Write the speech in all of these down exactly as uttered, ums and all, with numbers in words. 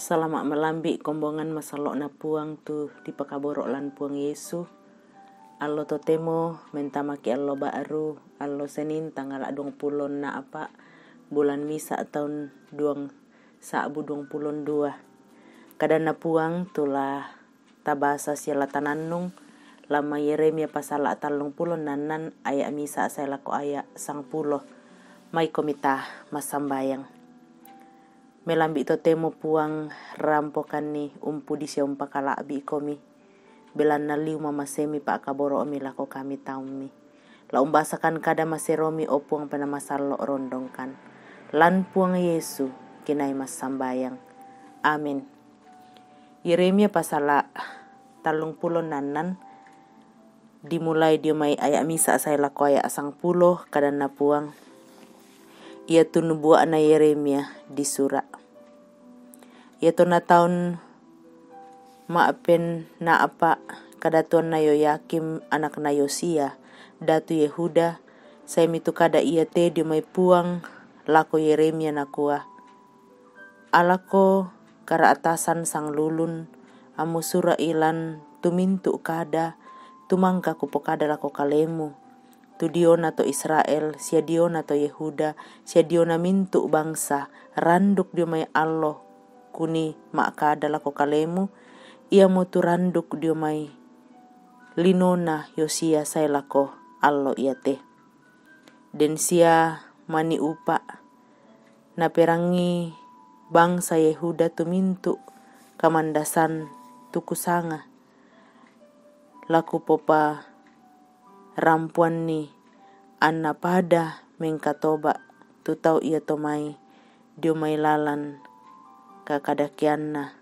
Salama' malambi' kombongan masallo'na Puang tu dipakaboro' lan Puang Yesu. Allo totemo mentamaki allo ba'ru, allo Senin tanggal duangpulo na apa' bulan misa' taun duang sa'bu duangpulo dua. Kadanna Puang tu la tabasa sia la tanannung, lan mai Yeremia pasala' tallungpulo na annan aya' misa' sae lako aya' sangpulo. Maikomi ta massambayang. Melambi' totemo Puang, rampokanni umpudi sia umpakala'bi'komi, belanna liu mamasemi pa'kaboro'mi lako kami taummi. La umbasakan kada maseromi, o Puang Penaa Masallo', rondongkan. Lan Puang Yesu kinai massambayang. Amin. Yeremia pasala' tallungpulo na annan, dimulai dio mai aya' misa' sae lako aya' sangpulo. Kadanna Puang. Iatu nubua'na Yeremia disura'. Iatonna taun ma'pen na apa' kadatuanna Yoyakim anakna Yosia, datu Yehuda, saemi tu kada iate dio mai Puang lako Yeremia, nakua: Alako kara'tasan sanglulun, ammusura'i lan tumintu' kada, tu mangka kupokada lako kalemu, tu diona to Israel, sia diona to Yehuda, sia diona mintu' bangsa, randuk dio mai allo kunii ma'kada lako kalemu, iamotu randuk dio mai linona Yosia sae lako allo iate. Den sia manii upa', naperangi bangsa Yehuda tumintu' kamandasan tu kusanga, la kupoparampuanni, anna pada mengkatoba' tu tau iato mai dio mai lalan kakadakeanna,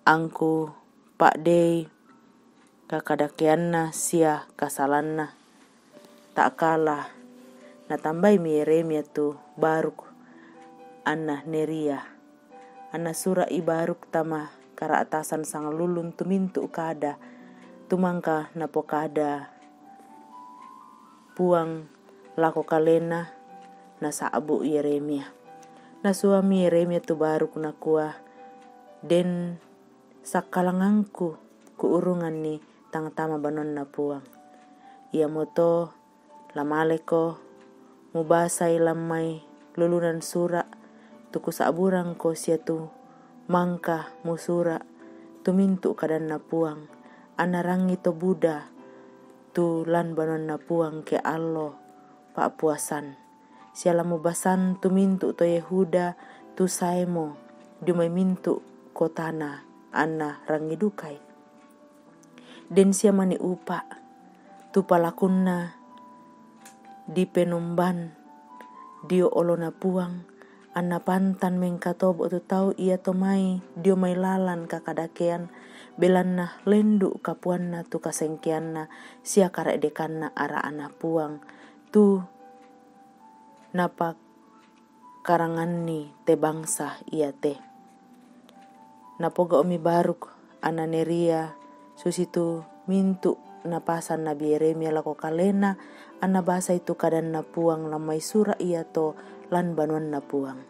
angku pa'dei kakadakeanna sia kasalanna. Ta'kala natambaimi Yeremia tu Baruk anna Neria, anna sura'i Baruk tama kara'tasan sanglulun tumintu' kada, tu mangka napokada Puang lako kalena nasa'bu' Yeremia. Nasuami Yeremia tu Baruk, nakua: Den sakkalangangku kuurunganni tang tama banuanna Puang. Iamoto la maleko mubasai lan mai lulunan sura' tu kusa'burangko sia tu mangka musura' tumintu' kadanna Puang, anna rangi to buda tu lan banuanna Puang ke allo pa'puasan. Sia la mubasan tumintu' to Yehuda tu saemo dio mai mintu' kotana, anna rangi dukai. Den sia manii upa' tu palakunna dipenomban dio olona Puang, anna pantan mengkatobo' tu tau iato mai dio mai lalan kakadakean, belanna lendu' kapuanna tu kasengkeanna sia kare'dekanna ara'na Puang, tu napakaranganni te bangsa iate. Napogau'mi Baruk anna Neria susitu mintu' napasan nabi Yeremia lako kalena, anna basai tu kadanna Puang lan mai sura' iato lan banuanna Puang.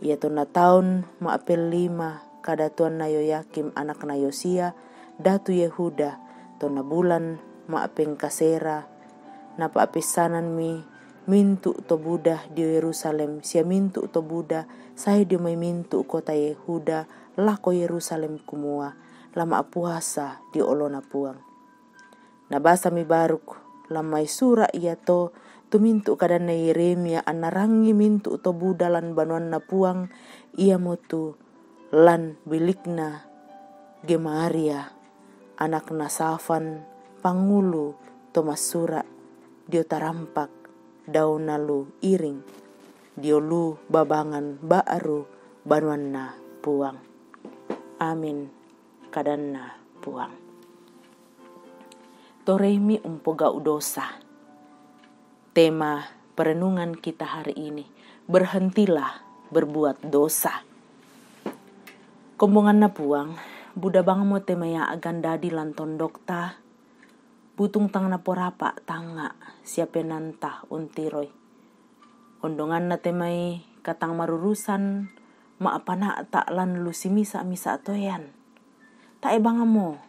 Iatonna taun ma'pellima kadatuanna Yoyakim anakna Yosia, datu Yehuda, tonna bulan ma'pengkasera, napa'pessanammi mintu' to buda dio Yerusalem sia mintu' to buda sae dio mai mintu' kota Yehuda lako Yerusalem, kumua: La ma'puasa dio olona Puang. Nabasami Baruk lan mai sura' iato tumintu' kadanna Yeremia, anna rangi mintu' to buda lan banuanna Puang, iamotu lan bilikna Gemaria anakna Safan, pangulu to massura', dio tarampak dauna lu iring, dio lu babangan ba'ru banuanna Puang. Amin. Kadanna Puang. Toreimi umpogau' dosa. Tema perenungan kita hari ini: Berhentilah berbuat dosa. Kombonganna Puang, buda bangmo te mai a'gan dadi lan tondokta, butung tang naporapa' tangnga' sia penaanta untiroi. Ondonganna te mai katang marurusan, ma'pana'ta' lan lu simisa'-misa' toean. Tae' bangamo,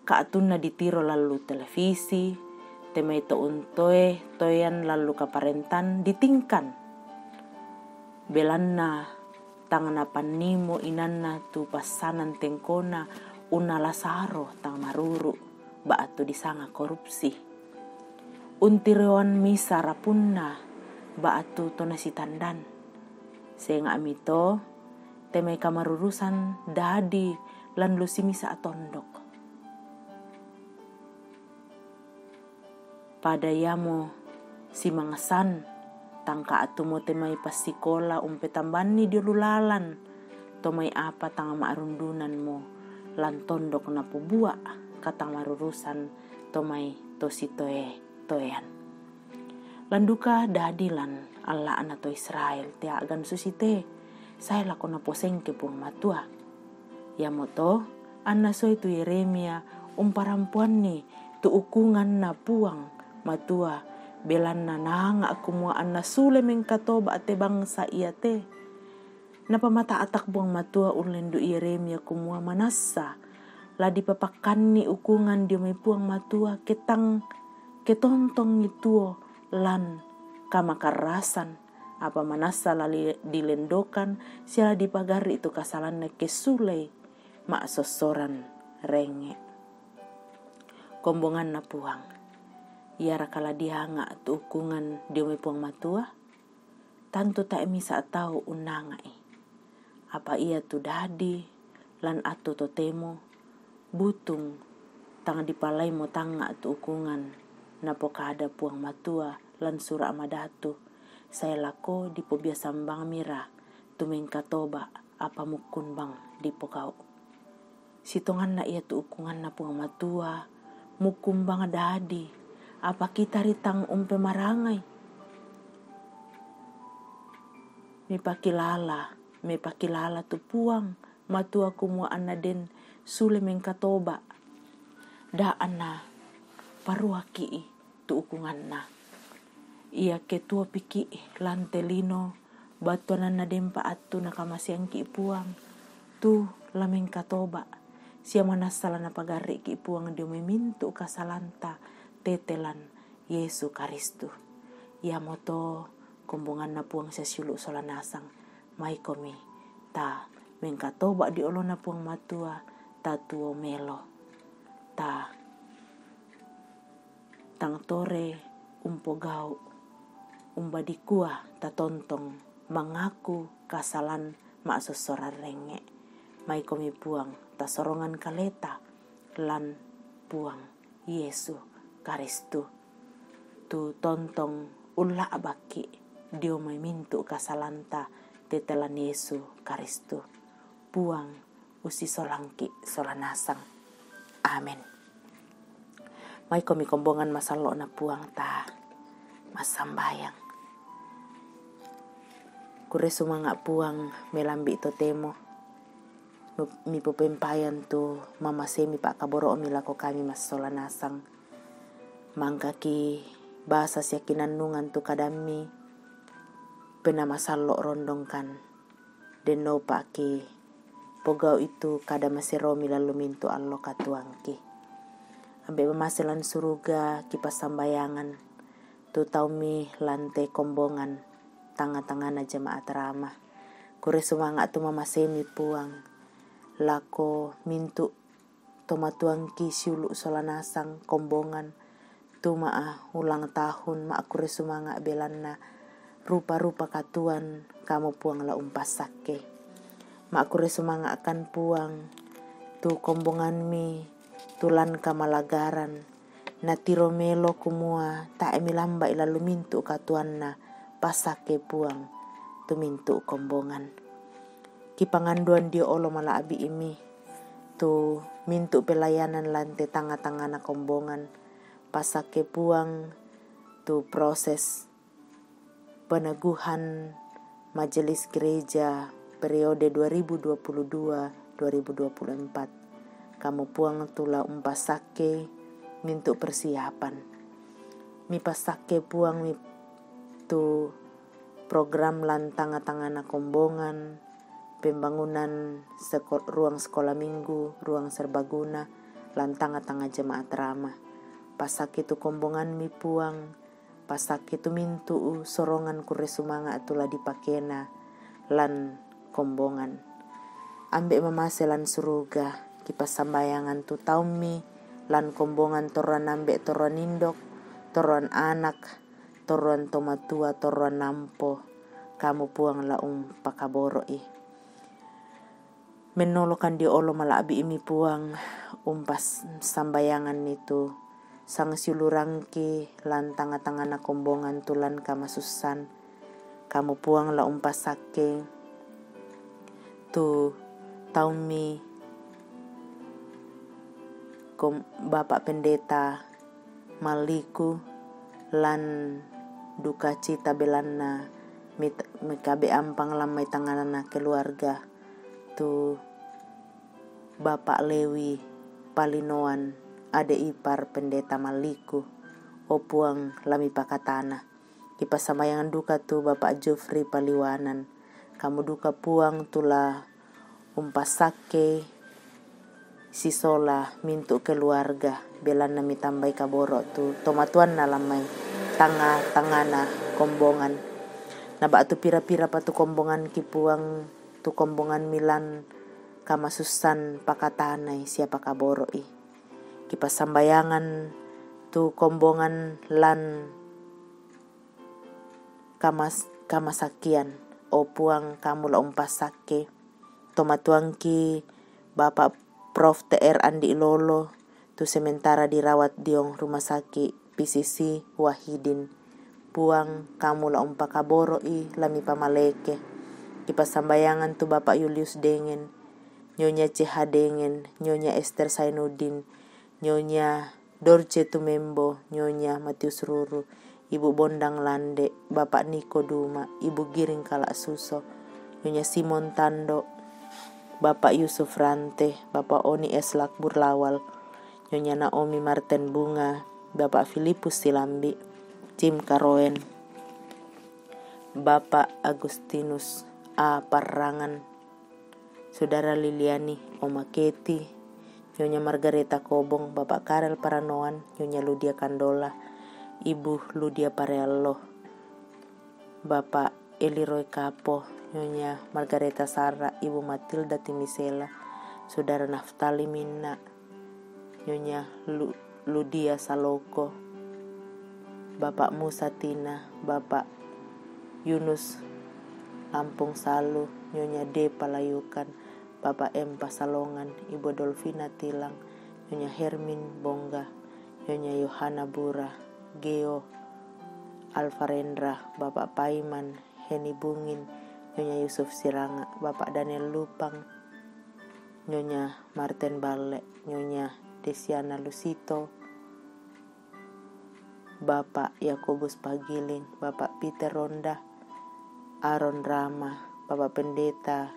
ka'tunna ditiro lan lu televisi, te mai to untoe-toean lan lu kaparentan ditingkan. Belanna tang napannimo inanna tu passanan tengkona unnala saro tang maruru ba'tu disanga korupsi. Untiroan misa' rapunna ba'tu to nasitandan. Senga'mi to te mai kamarurusan dadi lan lu simisa' tondok. Pada iamo simangsan, tang ka'tumo te mai passikola umpetambanni dio lu lalan, to mai apa tang ma'rundunanmo lan tondok napobua' katang marurusan to mai to sitoe-toean. Lan duka dadi lan alla'na to Israel tea'gan susite sae lako naposengke Puang Matua. Iamoto anna soe tu Yeremia umparampoanni tu ukunganna Puang Matua, belanna naanga' kumua anna sule mengkatoba' te bangsa iate. Napamata'tak Puang Matua ullendu' Yeremia kumua manassa la dipapakkanni ukungan dio mai Puang Matua ke tang ketontongi tuo lan kamakarrasan, apa manassa la li-, dilendokan sia la dipagarri' tu kasalanna ke sulei ma'sossoran rengnge'. Kombonganna Puang, iaraka la dianga' tu ukungan dio mai Puang Matua? Tantu tae' misa' tau unnanga'i. Apa ia tu dadi lan attu totemo butung, tang dipalaimo tangnga' tu ukungan napokada Puang Matua lan Sura' Madatu, sae lako dipobiasambangmira tu mengkatoba' apa mukkun bang dipogau'. Sitonganna iatu ukunganna Puang Matua, mukkun bang dadi, apa kita ri tang umpemarangai. Mipakilala, mipakilala tu Puang Matua kumua anna den sule mengkatoba'. Da' anna paruaki'i tu ukunganna. Iake tuo piki' lan te lino, battuananna denpa attu nakamaseangki' Puang, tu la mengkatoba', sia manassa la napagarri'ki' Puang dio mai mintu' kasalanta tete lan Yesu Karistu. Iamoto kombonganna Puang sia siulu' sola nasang, maikomi ta mengkatoba' di olona Puang Matua, ta tuo melo, ta tang tore umpogau', umba dikua tatontong mangaku kasalan ma'sossoran rengnge'. Maikomi Puang, tasorongan kaleta lan Puang Yesu Karistu, tu tontong ulla'bakki' dio mai mintu' kasalanta tete lan Yesu Karistu. Puang ussisolangki' sola nasang. Amin. Maikomi kombongan masallo'na Puang, ta massambayang. Kurre sumanga' Puang, melambi' totemo. Mipopempayang tu mamasemi pa'kaboro'mi lako kami massola nasang. Mangkaki basa sia kinannungan tu kadammi, penamasallo' rondongkan. Denno pa'ki pogau'i tu kada maseromi lallu mintu' allo katuangki. Ambe' mamase lan suruga, kipassambayangan tu taummi lan te kombongan tangnga-tangngana jemaat Rama. Kurre sumanga' tu mamasemi Puang, lako mintu' tomatuangki siulu' sola nasang kombongan, tu ma'a ulang tahun, ma'kurre sumanga' belanna rupa-rupa katuoan kamu Puang la umpassakke. Ma'kurre sumanga'kan Puang, tu kombonganmi, tu lan kamalagaran, natiro melo kumua tae' milamba'i lallu mintu' katuoanna, passakke Puang tu mintu' kombongan. Kipanganduan dio olo mala'bi'mi tu mintu' pelayanan lan te tangnga-tangngana kombongan, passakke Puang tu proses peneguhan Majelis Gereja periode dua ribu dua puluh dua dua ribu dua puluh empat. Kamu Puang tu la umpassakke mintu' persiapan. Mipassakke Puang mi tu program lan tangnga-tangngana kombongan, pembangunan seko-, ruang sekolah minggu, ruang serbaguna, lan tanga-tanga jemaat rama. Pasake tu kombonganmi Puang, pasake tu mintu'u sorongan kurre sumanga' tu la dipakena lan kombongan. Ambe' mamase lan suruga, kipassambayangan tu taummi lan kombongan torroan ambe', torroan indok, torroan anak, torroan tomatua, torroan nampo, Kamu Puang la umpakaboro'i. Mennolokan dio olo mala'bi'mi Puang, umpas sambayangan itu, sang siulurangki lan tanga-tangana kombongan tu lan kamasussan, Kamu Puang la umpasakke tu taummi kom-, Bapak Pendeta Malliku lan dukacita belanna mit-, mikabe ampang lan mai tangana keluarga tu Bapak Lewi Palinoan, ade ipar Pendeta Malliku, o Puang la mipakatana. Kipassambayangan duka tu Bapak Jofri Paliwanan. Kamu duka Puang tu la umpasakke sisola mintu' keluarga, belanna mitambai kaboro' tu tomatuanna lan mai tanga-tangana kombongan. Naba'tu pira-pira pa tu kombonganki Puang, tu kombonganmi lan kamasussan pakatanai sia pakaboro'i. Kipassambayangan tu kombongan lan kamas-, kamasakkian. O Puang, Kamu la umpasakke tomatuangki Bapak Prof T R Andi Lolo, tu sementara dirawat diong rumah sakit P C C Wahidin. Puang, Kamu la umpakaboro'i, la mipamaleke. Kipassambayangan tu Bapak Yulius Dengen, Nyonya C H Dengen, Nyonya Esther Sainuddin, Nyonya Dorce Tumembo, Nyonya Matius Ruru, Ibu Bondang Lande, Bapak Niko Duma, Ibu Giring Kalak Suso, Nyonya Simon Tando, Bapak Yusuf Rante, Bapak Oni Eslak Burlawal, Nyonya Naomi Marten Bunga, Bapak Filipus Silambi, Jim Karoen, Bapak Agustinus A Parrangan, Saudara Liliani Omaketi, Nyonya Margareta Kobong, Bapak Karel Paranoan, Nyonya Ludia Kandola, Ibu Ludia Pareallo, Bapak Eliroy Kapo, Nyonya Margareta Sara, Ibu Matilda Timisela, Saudara Naftali Minna, Nyonya Lu-, Ludia Saloko, Bapak Musa Tina, Bapak Yunus Lampung Salu, Nyonya D Palayukan, Bapak M Pasalongan, Ibu Dolfina Tilang, Nyonya Hermin Bongga, Nyonya Yohana Bura, Geo Alfarendra, Bapak Paiman, Heni Bungin, Nyonya Yusuf Siranga, Bapak Daniel Lupang, Nyonya Marten Balle, Nyonya Desiana Lusito, Bapak Yakobus Pagiling, Bapak Peter Ronda, Aaron Rama, Bapak Pendeta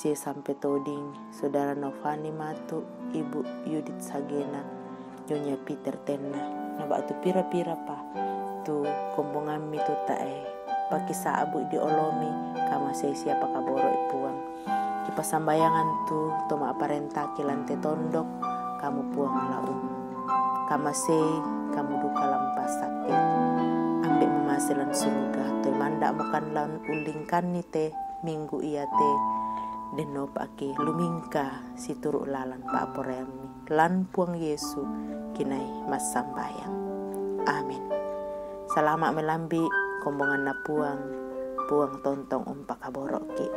C Sampe Toding, Saudara Novani Matu, Ibu Yudit Sagena, Nyonya Peter Tenna. Naba'tu pira-pira pa tu kombongammi tu tae pakisa'bu' di olomi, kamasei sia pakaboro'i Puang. Kipassambayangan tu to ma'parentaki lan te tondok, Kamu Puang la um-, kamasei, Kamu duka la umpassakke. Ambe' mamase lan suruga, toe manda'mokan lan ullingkanni te minggu iate, dennopa'ki lumingka situru' lalan pa'poraiammi. Lan Puang Yesu kinai massambayang. Amin. Salama' melambi', kombonganna Puang, Puang tontong umpakaboro'ki.